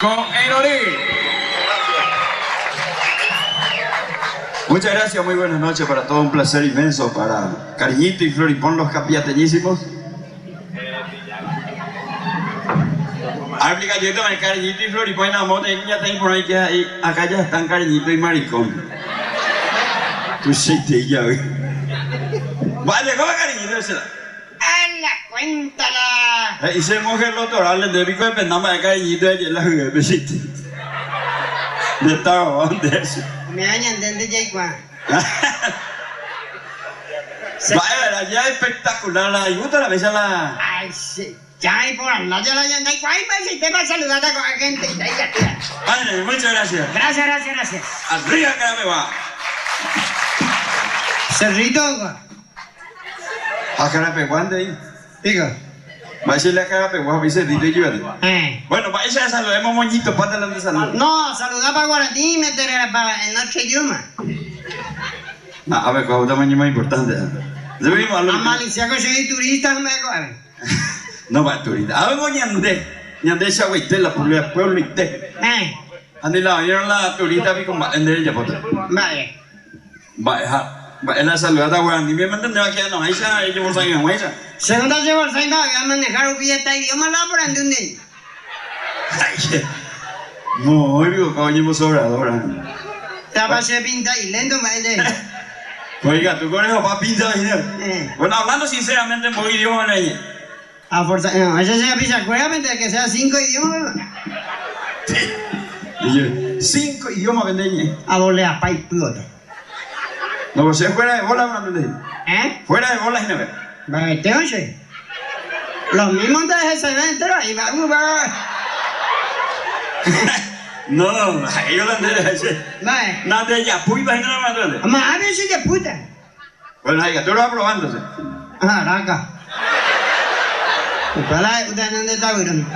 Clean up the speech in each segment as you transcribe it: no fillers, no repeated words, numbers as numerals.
Ko'ẽrory. Muchas gracias, muy buenas noches para todos, un placer inmenso para Cariñito y Floripón, los capiateñísimos. Aplica yo también, Cariñito y Floripón, y la ya te por ahí que ahí, acá ya están Cariñito y Maricón. Tú sí te ya, güey. Vale, ¿cómo Cariñito? Será? ¡Hala, cuéntala! Hice mujer lo toral, de pico de penama de Cariñito de ayer la jugué, besito. De estaba donde eso. Me dañan desde Yaigua. Vaya, ya espectacular la gusta la bella la. Ay, sí. Ya, y por la ya la ya, ay, pues, si te va a saludar a la gente, ya, ya, ya. Padre, muchas gracias. Gracias, gracias, gracias. Arriba, Carapeguá. Cerrito, güey. A Carapeguá, de ahí. Digo. Va a decirle a Carapeguá, dice Cerrito y llévate. Eh. Bueno, vaya, saludemos moñito, pátale donde saludo. No, saludar para guaraní y meter para en otro idioma. Ah, a ver, cuál es un más importante. Debimos A hablar. malicia que soy turista, me hago. A ver. No va turista. A ver, ñandé. Ñandé Chahuité, la pueblo, pueblo Ité. Eh. Andi la vieron la turista vi con en de ella pota. Vale. Va, ja. Va, la saludada guaraní, me mandan aquí no, ahí ya, ellos bolsa y no, ahí ya. Segunda se bolsa y va a manejar un billete idioma la por ande un día. Ay, muy bien, coño, sobradora. Estaba se pinta y lento, madre. Oiga, tú conejo pa pinta, Eh. Bueno, hablando sinceramente, muy idioma leña. A fuerza, no, ese sea pisa, acuérdate que sea 5 idiomas. Y yo, 5 idiomas vendeñe. A doble a pa y puto. No, pues es fuera de bola, no entendí. ¿Eh? Fuera de bola, Ginebra. Va, te oye. Los mismos de ese evento, ahí va, va. No, ahí yo la entendí. Va. No, de Yapuy, imagínate la madre. Madre, sí de puta. Bueno, oiga, tú lo vas probándose. Ah, raca. Ojalá usted no está bueno.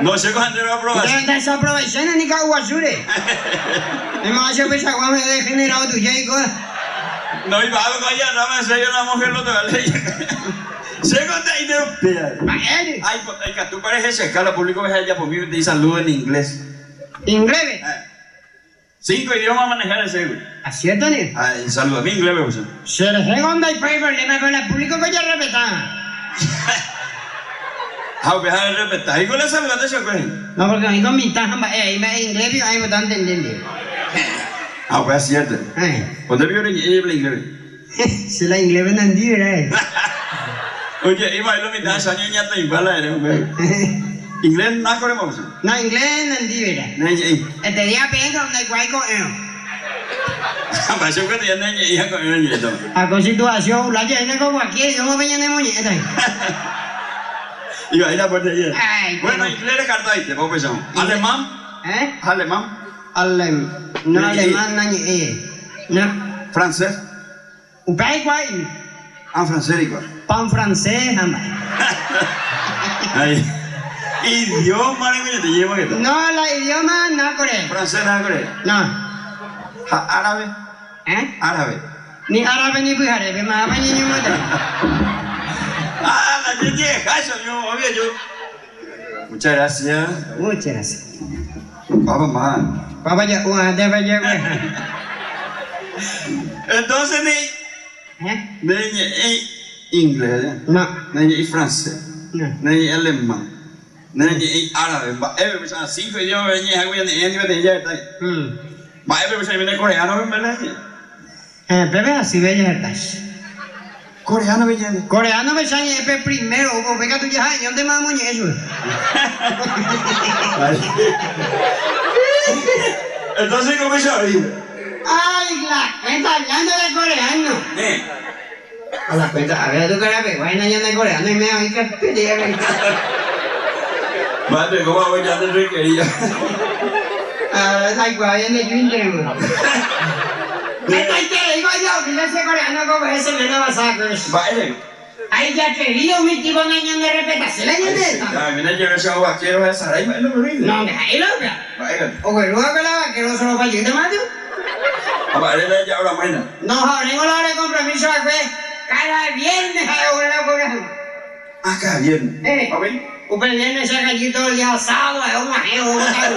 No sé cuándo lo va a probar. Usted está desaprovechando ni caguasure. Es más, yo pensaba que me he degenerado tu chico. No, y va a vaya, no me sé yo la mujer lo toca. Se conta y te Ay, Ay, oiga, tú pareces escala público, ves allá por mí te saludo en inglés. ¿Inglés? 5 idiomas manejar ese, güey. ¿Acierto, ni? Ay, saludo a mí inglés, güey. Se les onda y problema con el público que ya respetaba. Ah, pues a respetar. ¿Y con la saludaste, yo, güey? No, porque a mí con mi taja, ahí me inglés, ahí me están entendiendo. Ah, pues es cierto. ¿Dónde vive el inglés? Se la inglés ven andí, ¿verdad? Oye, iba a ir lo mitad, año ya te igual a él, güey. Inglés no corremos. No, inglés no andí, ¿verdad? No, Este día vengo, no hay cual con él. Pasó que ya no hija con él, A constitución, la llena como aquí, yo me venía de muñeca. Iba a ir a puerta ayer. Ay, bueno, inglés de carta ahí, te puedo pensar. Alemán. ¿Eh? Alemán. Alemán. No, alemán, no, no. Francés. Upay, guay. Ah, francés igual. Pan francés, jamás. Ay. Idioma, no te llevo que No, la idioma no corre. Francés no corre. No. Árabe. ¿Eh? Árabe. Ni árabe ni bujarebe, más ni ni mucho. Ah, la gente de Jaso, yo, obvio, yo. Muchas gracias. Muchas gracias. Papá, mamá. Papá, ya, una, te vaya, güey. Entonces, ni. ¿Eh? Ni inglés. No. Ni francés. No. Ni alemán. Ni árabe. Pues, 5 idiomas, ni algo, ni ni ni ya está. Va, pues, viene coreano, ¿verdad? Bebé, así bella estás. Coreano, bella. Coreano, me sale el primero, venga tú ya, yo te mamo eso. Entonces, ¿cómo se llama? Ay, la cuenta hablando de coreano. A la cuenta, a ver, tú que bueno, yo de coreano y me oí que pedir. Madre, ¿cómo voy ya te requería? A ver, ay, guay, en el Twitter. Te digo yo, que yo soy coreano como ese me lo vas a Vale. Ay, ya querido, mi tipo no año de respetación, la gente. Ay, mira, yo no soy vaquero de Saray, no me río. No, déjalo, Vale. O que luego que la vaquero solo para allí, Mateo. A ver, ya ahora mañana. No, ahora la hora de compromiso, fue cada viernes a la hora Ah, cada viernes. Eh. ¿Ok? Upe viernes che akãjy todo el día sábado ha'e og̃uahẽ ohóvo ka'aru.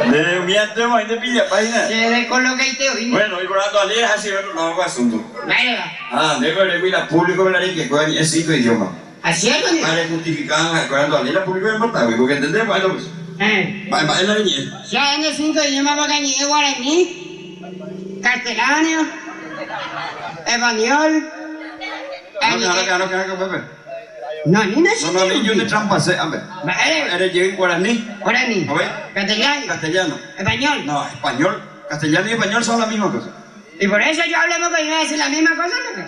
Nde umi antes oĩ nde pillapa hína. Che descolocaite oĩne. Bueno, iporãto ani reha chéve otro lado ko asunto. Mba'érepa? Ha ndéko erékuri la público-pe la reikekóva ñe'ẽ cinco idioma. Ha cierto niko. Ha rejustifica ha'ekuéra ndovaléi la público rembotágui, porque entendé mba'épa pues. Mba'e mba'e la reñe'ẽ. Che ha'e nde cinco idioma porque añe'ẽ guarani, castellano, español, añe'ẽ. No, ni na che No, no, ni yo ne trampase, ápe. Mba'ére. Ere jey guarani. Guarani. A ver. Castellano. Castellano. Español. No, español. Castellano y español son la misma cosa. Y por eso yo hablo con iba a decir la misma cosa, ¿no?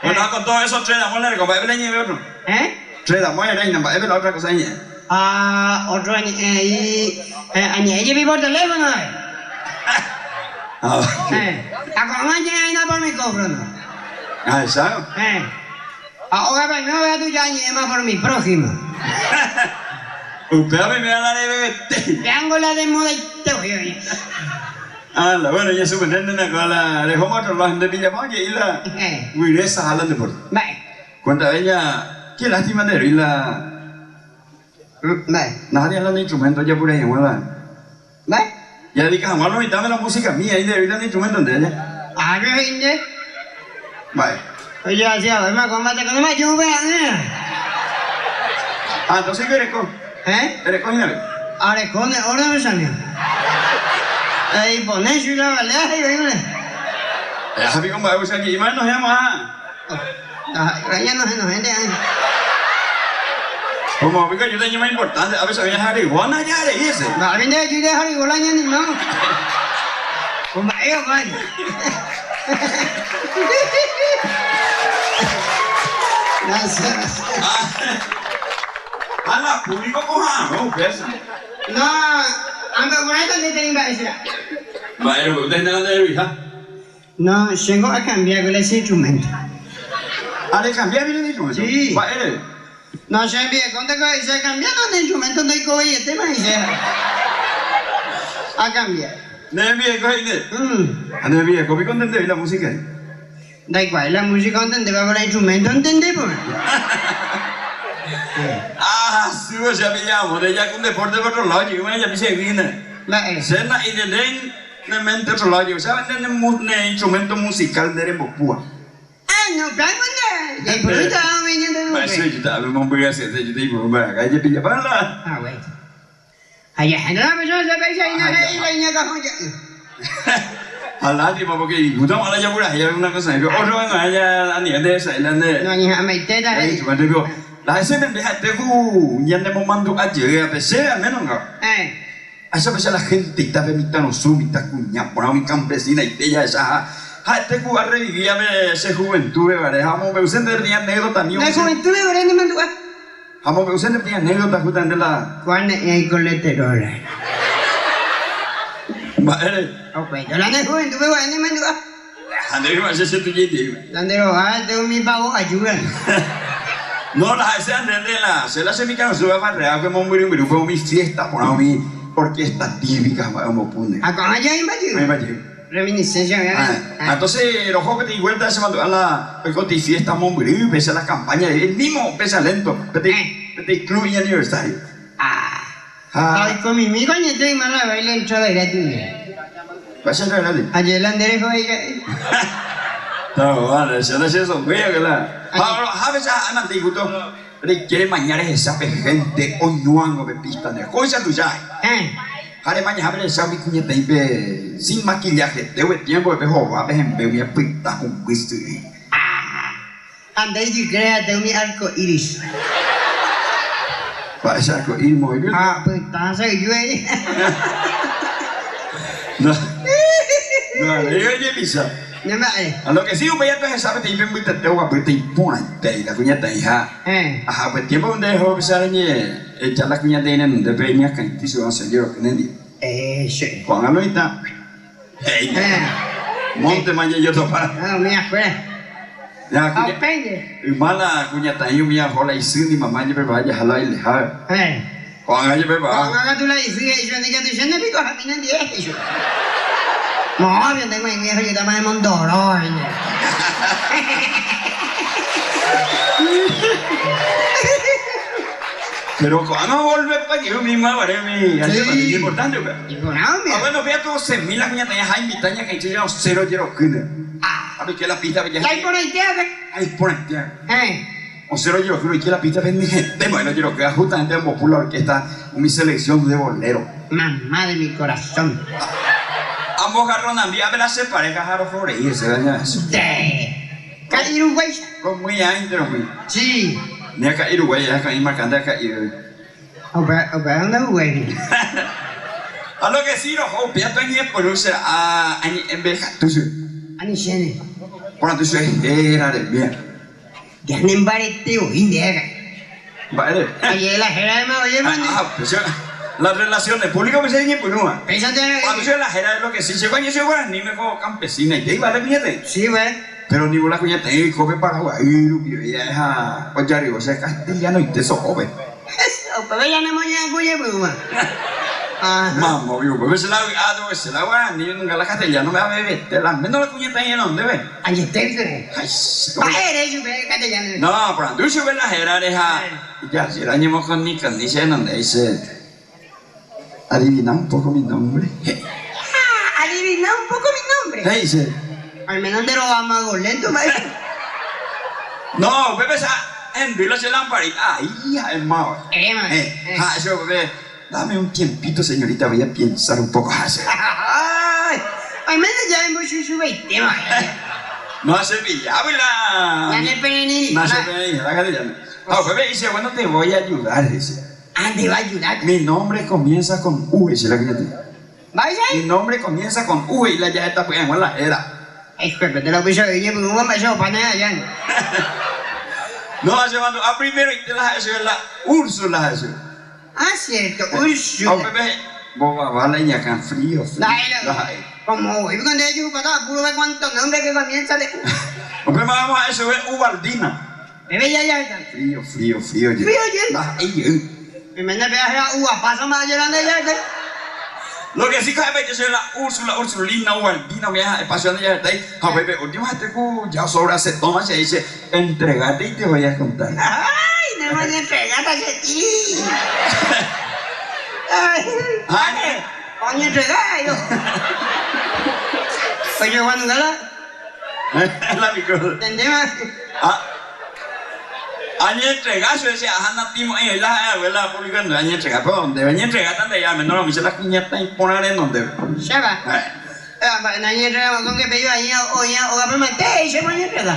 Bueno, con todo eso, tres damos la recompa, la ñe'ẽ otro. ¿Eh? Tres damos la reina, mba'épe la otra cosa ñe'ẽ. Ah, otro añe'ẽ ahí. Añe'ẽ jepi por teléfono, eh. Ah, A ko'ág̃a añe'ẽ aína por micrófono. Ah, exacto. A óga paime ovea tuja añe'ẽma por mi prójimo. Upéva primera la rebebete. Veango la de modaite voi oĩ. Ah, la bueno, ya superintendente acá la dejó otro lado, gente pilla pa oye y la guiresa jalan de por. Mba'e. Cuenta ella, qué lástima de oír la Mba'e. Nadie habla de instrumento ya por ahí, la. Mba'e. Ya dedica a no dame la música mía ahí de oír el instrumento de ella. Ah, que rinde. Mba'e. Oye, así a ver, me combate con una lluvia. Ah, entonces ¿qué eres con? ¿Eh? ¿Eres con Inave? Arecone, ahora me salió. Ahí pone su la balea y oye. Ya sabía cómo va a ser aquí. Y más nos llama. Ah, ya no se nos vende. Como vi que yo tenía más importante, a veces había jariguana ya de ese. No, a mí no, yo de jariguana ya ni no. Como ellos van. Gracias. A la público coja, no, pues. No, ando por ahí donde tengo que decir. Bueno, ustedes no de hija. No, tengo a cambiar con ese instrumento. ¿A le cambiar bien el instrumento? Sí. Va, eres. No sé, bien, ¿cuánto que se cambiaron de instrumento? No hay coge este más dice. A cambiar. No bien, coge. No bien, copy contente la música. Da igual, la música entende, va por el instrumento, entende, pues. Ah, sí, o sea, pillamos de ya con deporte por otro lado, yo me ya me viene. La es. Cena y de den de mente otro lado, yo saben de instrumento musical de Rembopúa. Ah, no, claro, no. Y por eso estaba viniendo de Pues sí, yo estaba muy gracias, yo te digo, acá ya pilla para la. Ah, bueno. Allá, no, pues no se ve ahí, no, ahí, ahí, no, A lástima, porque justo ahora ya por ahí una cosa, yo otro vengo allá a nivel de esa, la de. No, ni a meter ahí. La ese me deja te ju, ya ne momento a llegar a pesar al menos no. A esa pesar la gente está de mitad no su, mitad cuña, por mi campesina y ella esa. Ja, te ju a revivir a ese juventud, ¿verdad? Vamos, me usen de anécdota ni. La juventud de verdad no me Vamos, me usen de anécdota justamente la. ¿Cuál es el colesterol? Vale. Ok, yo la de juventud de verdad no me André, ese es tu jefe. ¿Dónde lo va? Tengo mi pavo ayuda. No, la ese Andrés de la se la semica no sube a farrear que mon biri fue mi fiesta por mi orquesta típica vamos pone. ¿A con allá en Reminiscencia, ¿verdad? Entonces, los jóvenes de vuelta se mandó a la fiesta mon biri, pese a la campaña, el mismo pese lento, pete club y aniversario. Ah. Ay, con mi amigo ni tengo mala baile entrada gratis. Va a ser gratis. Ayer el Andrés fue ahí. No, vale, se hace eso, güey, que la. A veces antes gusto, le quiere mañana esa gente o ñuango de pista de cosa tú ya. Jare mañana abre esa mi cuñeta y ve sin maquillaje, te ve tiempo de pejo, a veces en veo mi pita con whisky. Ah. Andrés y créate mi arco iris. Va ese arco iris muy bien. Ah, pues está yo ahí. No. No, le digo yo misa. A lo que sí, un ya sabe, te iba a te voy a te impone, te la cuñata hija. Ajá, pues tiempo donde dejó empezar a echar la cuñata en donde peña que se va a salir que nadie. Sí. Juan Aloita. Hey. Monte maña yo topa. No, mira fuera. Ya, cuña. Y mala cuñata yo mía hola y sí ni mamá yo vaya jala y le ja. Juan ayo beba. Juan haga tú la dices, yo ni que te dicen pico a mí no. No, yo tengo en eso, yo también de Mondoró. Pero cuando vuelve para yo misma, vale, mi. Sí. Es importante, güey. Y con Ah, bueno, vea todo se mil la cuña tenía Jaime Taña que hizo ya cero cero quine. Ah. A ver qué la pista ya. Ay, por ahí, Ay, por ahí, Eh. O cero yo creo que la pista ven gente, bueno, yo creo que justamente en la orquesta mi selección de bolero. Mamá de mi corazón. Ambos garronan, a ver se pareja jaro flores y se daña eso. De. Uruguay. Con muy pero muy. Sí. Ni acá Uruguay, ya acá marcando acá y. Opa, opa, ¿dónde Uruguay? A lo que sí, no, ya estoy en por a en vez tú sí. Ani xene. Por tu sí, era de bien. Ya ne mbarete oí Vale. Oye, la jera de ma, oye, man. Ah, pues yo, las relaciones públicas me siguen por nua. Pésate. Cuando yo la jera de lo que sí, se coño, soy guaraní, me como campesina y te iba a la Sí, güey. Pero ni la cuña te come paraguay, y ya es a oye, o sea, castellano y te sobe. O pero ya no me voy a pues, Mamá, vivo, pues se la ah, no, se la guaraní, nunca la castellano me va a beber, te la menos la cuña está en donde ve. Ay, este, Ay, Pa eres yo castellano. No, pero anducho ve la jera deja. Ya, si el año con ni con dice en donde dice. Adivina un poco mi nombre. Ah, adivina un poco mi nombre. ¿Qué dice? Al menos de los amagolento, maestro. No, bebé, esa en Vila se lamparita. Ahí, hermano. Eh, Ah, eso, bebé. Dame un tiempito, señorita, voy a pensar un poco. Ay, al menos ya hemos subido tema. No hace pillabla. Ya le perini. No hace perini, la castellana. Ah, bebé dice, bueno, te voy a ayudar, dice. Ah, te va a ayudar. Mi nombre comienza con V, dice la cliente. ¿Vaya? Mi nombre comienza con V y la ya está pues en la era. Ay, jefe, te lo piso de porque un beso para allá. No, hace cuando a primero y te la hace la Úrsula hace. Ah, cierto, Úrsula. Ah, bebé, vos va la ñaca frío. Dale, como voy con ellos para puro ve cuántos nombres que comienza de U. Bebé, vamos a eso, ve Ubaldina. Bebé, ya, ya, ya. Frío, frío, frío. Frío, ya. Ay, Mi mente peaje a uva pasa más allá de allá. Lo que sí que yo soy la Úrsula, Ursulina, Ubaldina, mi hija, espacio de ella está ahí. Ah, bebé, últimamente ya sobra se toma, se dice, entregate y te voy a contar. Ay, no me entregate a ti. Ay, Ay, coño, entregá yo. Oye, Juan, ¿la? La micro. ¿Entendés? Ah. Año entrega, yo decía, ajá, natimo, la abuela publicando, año entrega, pero donde año entrega, tan de ya, menos lo me la cuñata y poner en donde. Se va. Año entrega, con que pedido ahí, o ya, o a me y se me entrega.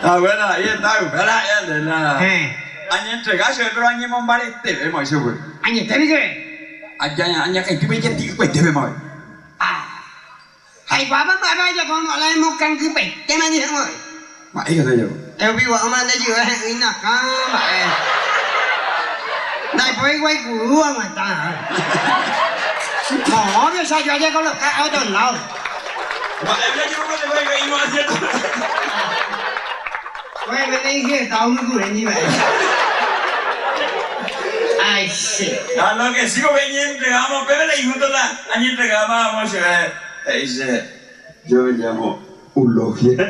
Ah, bueno, ahí está, ¿verdad? Año entrega, yo pero año mombarete, vemos eso, güey. Año te qué? Año, año, que tú me dices, güey, te vemos. Ah. Ay, guapa, papá, yo como la hemos canquipe, ¿qué me dijo, güey? Ma, ella te llevo. Eu vi wa ma de yo en na cama. Dai poi guai cu ma ta. No, yo sa yo ya con los a otro lado. Ma, ella yo no te voy a ir más cierto. Oye, me dije, estaba muy cure ni ve. Ay, sí. A lo que sigo ven entregamos, pero le junto la año entregamos, vamos a ver. Dice, yo me llamo Eulogia.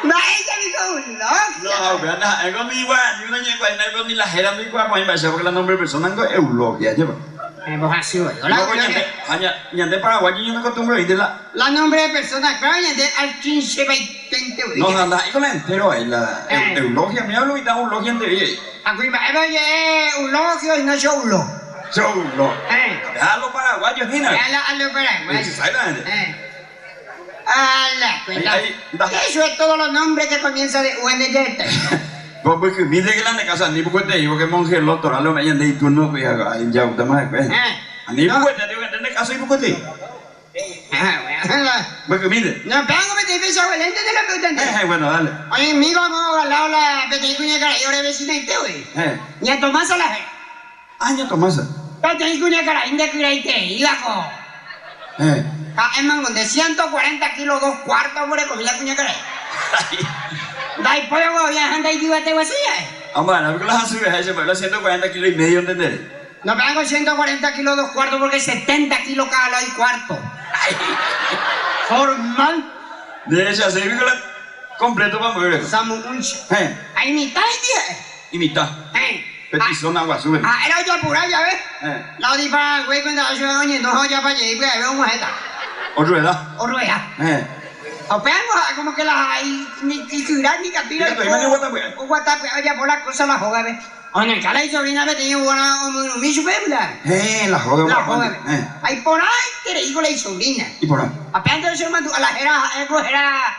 Ma, ella dijo Eulogia. No, pero nada, es con mi igual, ni una ñe cual, ni ni la jera mi igual, pues me porque la nombre de persona es Eulogia, lleva. Pues así voy. Hola, No, ñande, ñande paraguayo yo no acostumbro oír de la La nombre de persona, claro, ñande al 15 20 No, anda, ahí con la entero ahí la Eulogia, mira lo que está Eulogia en de Aquí va, Eulogio y no Choulo. Choulo. A los paraguayos, nina. A los paraguayos. Exactamente. A la cuenta. Eso es todos los nombres que comienza de U N Y. Pues porque mire que la de casa ni porque te digo que monje lo toralo me de turno pues ahí ya usted más después. Ni porque te digo que tener caso y porque te. Ah, bueno. Porque mire. No, vengo me te dice abuelente de la pregunta. Bueno, dale. Oye, mi vamos al lado la pequeña cara y ahora vecina y te güey. Ni a Tomasa la. Ah, ni a Tomasa. Pequeña cara inda que y te iba co. Ah, es mango de 140 kilos, 2 cuartos, por comí la cuña cara. Dai pollo, ya anda y digo te voy Ah, bueno, porque las hace ese pueblo 140 kilos y medio, ¿entendés? No pegan 140 kilos 2 cuartos porque 70 kilos cada lado y cuarto. Formal. De hecho, así completo para mover. Samu uncha. Ahí mitad y Y mitad. Petizón agua sube. Ah, era yo apurado, ya ves. La otra para güey cuando yo oye no ya para allá y pues veo un jeta. O rueda. O rueda. O pegan como que las hay ni ni ni catira. O guata oye por la cosa la joga ve. Oye, cara y sobrina me tenía buena o mi su bebla. La joga. La joga. Ahí por ahí te digo la sobrina. Y por ahí. Apenas se mandó a la jera, era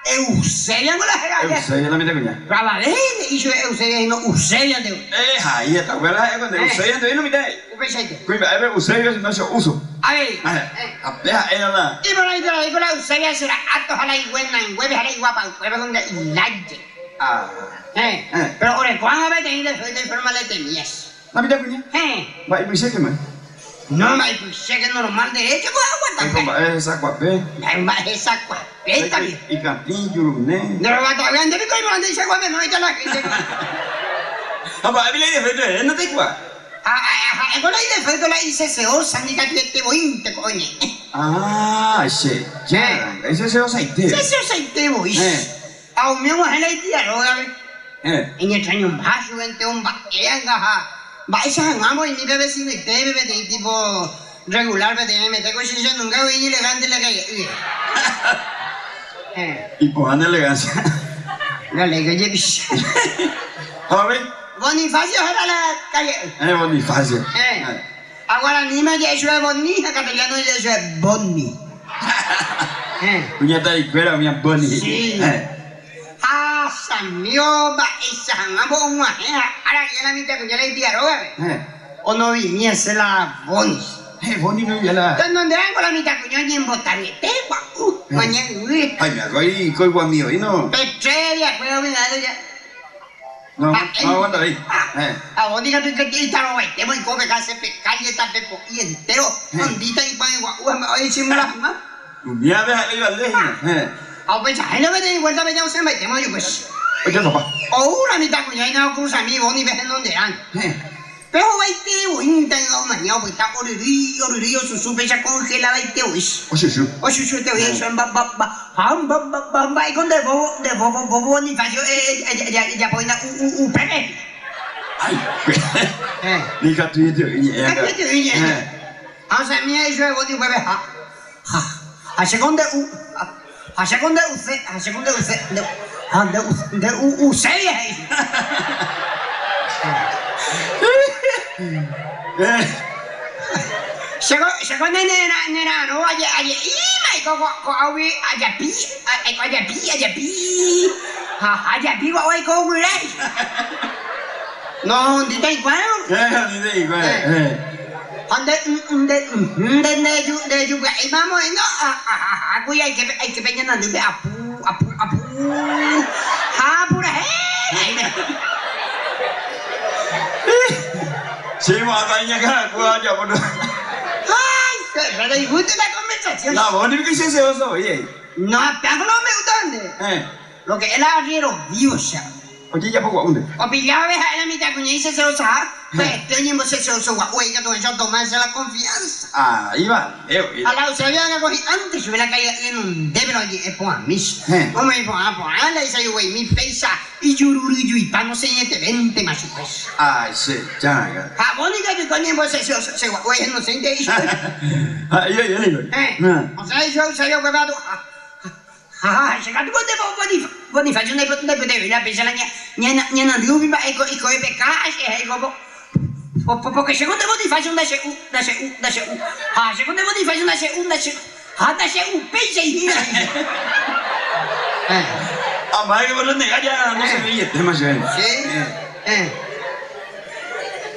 Eusebia no la jera. Eusebia la mitad cuña. Brava y yo Eusebia no Eusebia de. Ahí está, abuela, cuando Eusebia de no mitad. Cuida, Eusebio no se uso. A ver. Apenas era la. Y por ahí te la digo la Eusebia será ato jala y buena en hueve jala y guapa, hueve donde y laye. Ah. Pero ore cuando ve te de forma le temías. La mitad cuña. Va y pues qué me. No, ma, pues que normal derecho, pues aguanta. Esa cuapé. Esa cuapé también. Y catín, yurumné. No, va a grande, mi coño, ande esa cuapé, no está la gente. Ah, pa, le defecto, no te cua. Ah, con la defecto la ICCO, sandica te voy, te coño. Ah, sí. Ya, ICCO saite. ICCO saite voy. A un mío la idea, no, a ver. En el año bajo, en un ba, ja. Va, esa hagamos y mi bebé si me te bebé de tipo regular, bebé me tengo si yo nunca voy elegante la calle. Y pues anda elegancia. No le digo, A ver. Bonifacio era la calle. Bonifacio. A guaraní me eso es Boni, a castellano eso es Boni. Puñeta de cuero, mi Boni. Sí. Ah, Samio, va, esa hagamos un ahora ya la mitad que ya le diaroga, o no viniese la Boni. Boni no ya la. ¿Dónde vengo la mitad que yo ni en botarete, guau, mañana, uy. Ay, me hago ahí, coi guau mío, y no. Petreria, puedo mirar ya. No, no aguanta ahí. A Boni que tú que te lo te voy come casi calle está pepo y entero, ondita y pan guau, oye, si me la Mira, déjale yo al lejos. A pues ya no me di vuelta me llamo se me temo yo pues. Oye, papá. O una mitad cuña y no cruza mi boni ves en donde eran. Pero vai te voy tengo mañana pues está oriri oriri su su pecha congelada y te voy. O su O su te voy son ba ba ba ham ba ba ba ba con de bobo bobo ni facio ya ya voy na u u pepe. Ay. Ni ka tu y ya. Ka tu y A sea, mía y yo voy bebé ja. Ja. A segunda u a segunda u c a segunda u c de de u u c Sego nene nena no aye aye i mai ko ko awi aye pi aye pi aye pi ha aye pi ko ai ko gure no ndi tai kwa ndi tai kwa ande de de de ju de ju ai vamos no a a a hay que peña nande apu apu apu ha pura he Sí, mataña acá, ya por. Ay, pero y gusta la conversación. La bonita que se oso, oye. No, pero no me gusta dónde. Lo que él arriero vivo ya. Oye, ya poco dónde. O pillaba a la mitad cuña y se se osa. Pues tenemos se oso, oiga, todo eso tomarse la confianza. Ah, iba, A la Eusebia la cogí antes, sube la caída en un débero allí, por a mis. No me dijo, ah, por ala, y yo, güey, mi peisa, y yururi, y pa, no sé, te vente más, pues. Ay, sí, ya. Jabónica, que coño, pues, se, se, güey, no sé, te Ay, ay, ay, O sea, yo, Eusebio, güey, va, Ah, se got de Bonifacio no puede la pesa la ña ña no digo viva eco eco e ca eco porque según de Bonifacio da se u da se u da se u ha según de Bonifacio da se u da se ha da se u pesa y Ah, madre que bueno ya no se veía tema se Sí.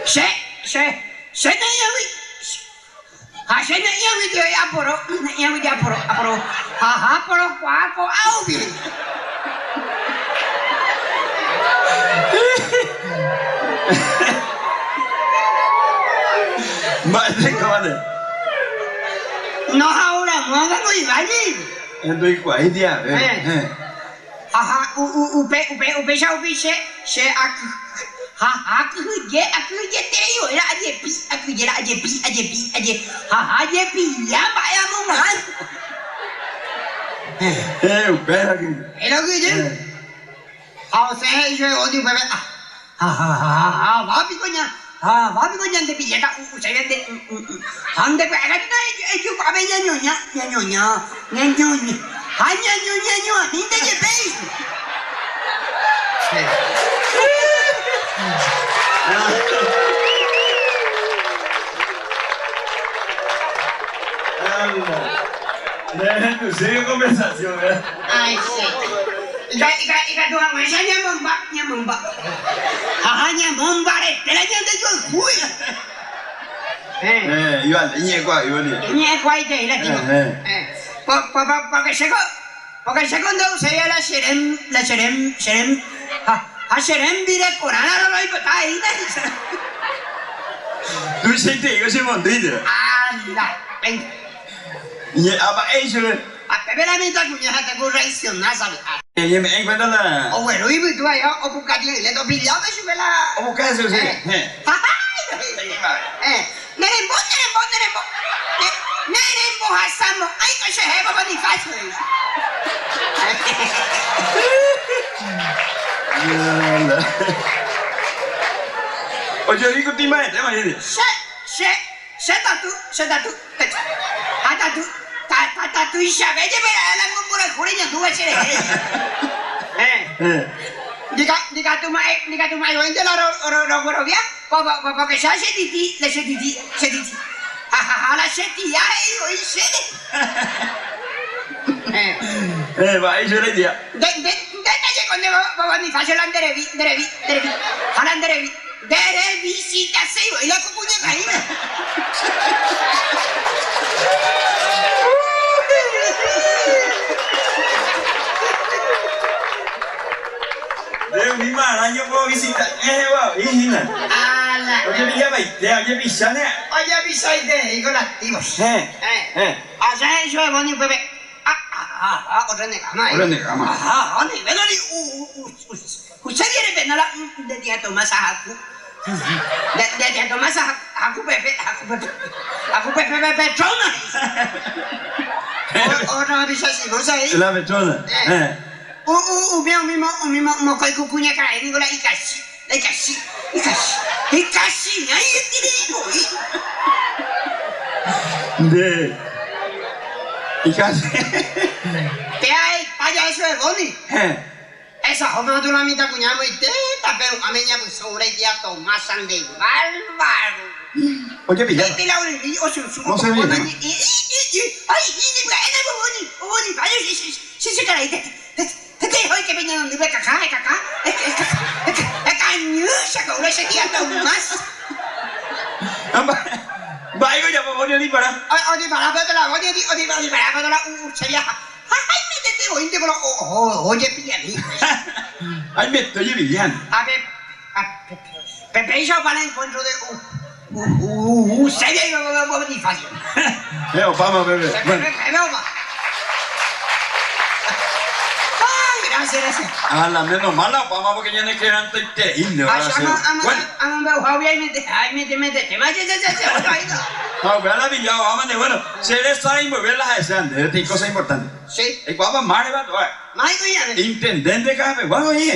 Se se se no ya ha se no ya vi de aporo ya vi de aporo aporo ha ha aporo cuaco au bien. Madre cómo No ahora muanga no iba Endo igual dia. Ajá, u u u pe u pe u pe xa u se a Ha ha akyhyje, akyhyjeterei voi la ajepi, akyhyje la ajepi, ajepi, aje, ha ha ajepilla mba'e amog̃uahã. Eh, upéva kyhyje. Péro kyhyje. Ha osẽ he'i chupe Boni upépe, ha ha ha ha ha va piko ña, ha va piko ñandepilláta upéicha nde, ha nde pya'e katu ejukuaápe ñañoña, ñañoña, ñañoña, ha ñañoñañoamínte jepe ichupe. Nerenduséi conversación, ¿verdad? Ay, che. Ikatu hag̃uáicha ñamomba, ñamomba. Ha ha ñamombarete la ñande joyhúi. Eh, ivale, iñe'ẽkuaa, ivale. Iñe'ẽkuaaiterei la tio. Eh. Porque chéko, porque chéko ndo'uséiva la che rem, la che rem, che rem, ha, ha che rembirekorã la roipota hína. Tuichaiteíko che mondýinte. Ala, venga. Iñe'ã mba'éichare. Ha pépe la mitãkuña ha taku raiciona savy'a. Ñeme'ẽ en cuenta la. Ogueru ipytu aja opuka jeyléta opillápe chupe la. Opuka hese osẽ. Ha ha Nerembo, nerembo, nerembo, nerembohasamo'ãiko chehe Bonifacio he'i. Ojediskuti mba'etéma he'i. Che, che, Che tatu, che tatu, ha tatu, ta, ta, tuichave jepe ra'e la mborayhu reñandúva che rehe. Héẽ. Ndikatu ma'e, ndikatu ma'e voínte la roguerovia, pórke che che titi, la che titi, che titi, ha, ha, ha la che tia he'i voi chéve. Héẽ. Héẽ, mba'éicha la itia. Nde, nde, nde tajeko nde Bonifacio la nde revi, nde revi, nde revi, ha la nde revi. Nde revisitaséi voi la ko kuñataĩme. Nde umi maraño ko visita ẽva voi hína. Ala. Ojepillavaite, ojepicháne. Ojepichaiterei ko lativo. Héẽ. Héẽ. Acha he'i chupe Boni upépe. Ah, orrenegáma. Orrenegáma. Ah, onevénori Usted viene la de tía Tomasa Haku. De tía Tomasa Haku Pepe, Haku Pepe, Haku Pepe Pepe Petrona. Otra pichachimosa ahí. La Petrona. Eh. Umi umi umi mokõi ku kuñakarai ningo la ikachi, la ikachi, ikachi, ikachi, ay etirei voi. Nde ikachi. Péa ipája eso de Boni. Eh. Esa hóme otu la mitãkuña amoite tape ru'ãme iñapysõ ura itía Tomasa nde bárbaro. Ojepilla. Pépe la oryrýi osusũ No se opoko ve. noñe'ẽ Ay, y pya'éna vovóni, vovóni, vaya, che, che, che, che karai, te, te, te, te oike pe ñanandýpe ekaka, ekaka, ekaka, ekañy che ko ura che tía Tomasa. Mba'éiko ojapo vóni odipara? Odipara pe la vóni odipara pe la u che viaha. Ha haimetete voínte ko oho ojepillami. Haimete ojepillan. Ha pe pe péicha opa la encuentro de u u serie y Bonifacio. Eh, opáma pepe. Bueno. Opa. Ay, gracias, gracias. A la menos mala opáma porque ñane quebrantoitereínte. Bueno. Amombe'uha haimete mete tema che che che che otro ahí no. Ha upéva la pillado, vámane, bueno, che resarãimboyve la ha'ese ande, peteĩ cosa importante. Sí. Eikuaápa máreva to'áre. Máiko ñande. Intendente Ka'apegua oĩ.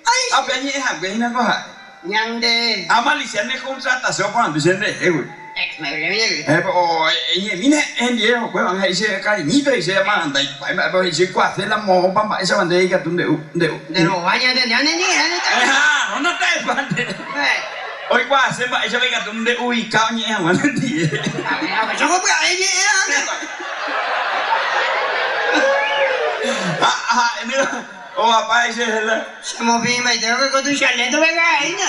Ay. Ha pe añe'ẽ hague hína ko ha'e. Ñande. Amalicia ne contratación porandu che nderehe gui. Eh, Eh, o eñemíne hendie okuéva he'i che cariñito he'i che amandaipái mba'épa he'i che kuaase la moõpa mba'éichapa nde ikatu nde'u nde'u. Nde rova ñantende ha ne ñe'ẽrã ne Eh, ha, no no ta'epa nde. Eh. Oikuaase mba'éichapa ikatu nde'uika oñe'ẽ hag̃ua nendive. Choko pya'e ñe'ẽrã nde. Ha, ha, nde ovapa he'i che la. Che mopĩmbaite ko tuicha lénto pe ka'aína.